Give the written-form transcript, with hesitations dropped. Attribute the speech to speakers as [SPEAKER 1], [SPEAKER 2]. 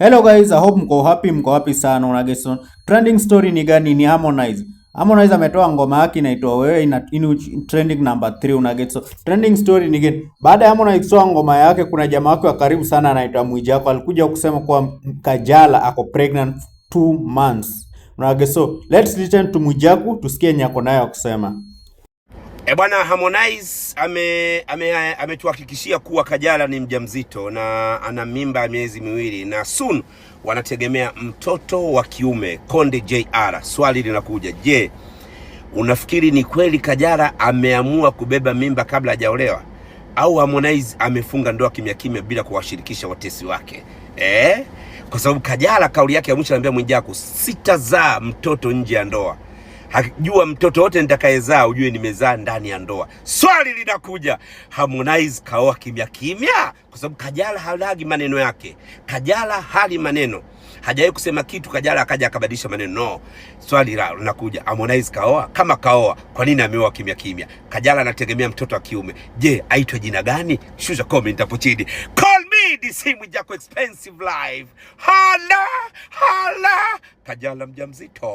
[SPEAKER 1] Hello guys, I hope mko happy, mko happy sana. Una guess on. Trending story ni gani? Ni Harmonize. Harmonize ametoa ngoma yake inaitwa Wewe, ina trending number 3, una get. So trending story ni gani? Baada ya Harmonize kutoa ngoma yake, kuna jamaa wake wa karibu sana anaitwa Mwijaku alikuja kusema kuwa Kajala ako pregnant 2 months. Una get. So let's listen to Mwijaku tusikie nyako nayo kusema.
[SPEAKER 2] E bwana, Harmonize ametuhakikishia kuwa Kajala ni mjamzito na ana mimba ya miezi 2 na soon wanategemea mtoto wa kiume Konde JR. Swali linakuja, je, unafikiri ni kweli Kajala ameamua kubeba mimba kabla hajaolewa au Harmonize amefunga ndoa kimya kimya bila kuwashirikisha watesi wake? Eh? Kwa sababu Kajala kauli yake ya mwisho anambia Mwijaku, sitazaa mtoto nje ya ndoa. Jua mtoto wote nitakayezaa ujue nimezaa ndani ya ndoa. Swali linakuja, Harmonize kaoa kimya kimya? Kwa sababu Kajala halagi maneno yake. Kajala hali maneno, hajawahi kusema kitu. Kajala akaja akabadilisha maneno. No, swali linakuja, Harmonize kaoa? Kama kaoa, kwa nini ameoa kimya kimya? Kajala anategemea mtoto wa kiume. Je, aitwe jina gani? Shusha comment hapo chini. Call me DC Mwijaku expensive live. Hala hala, Kajala mjamzito.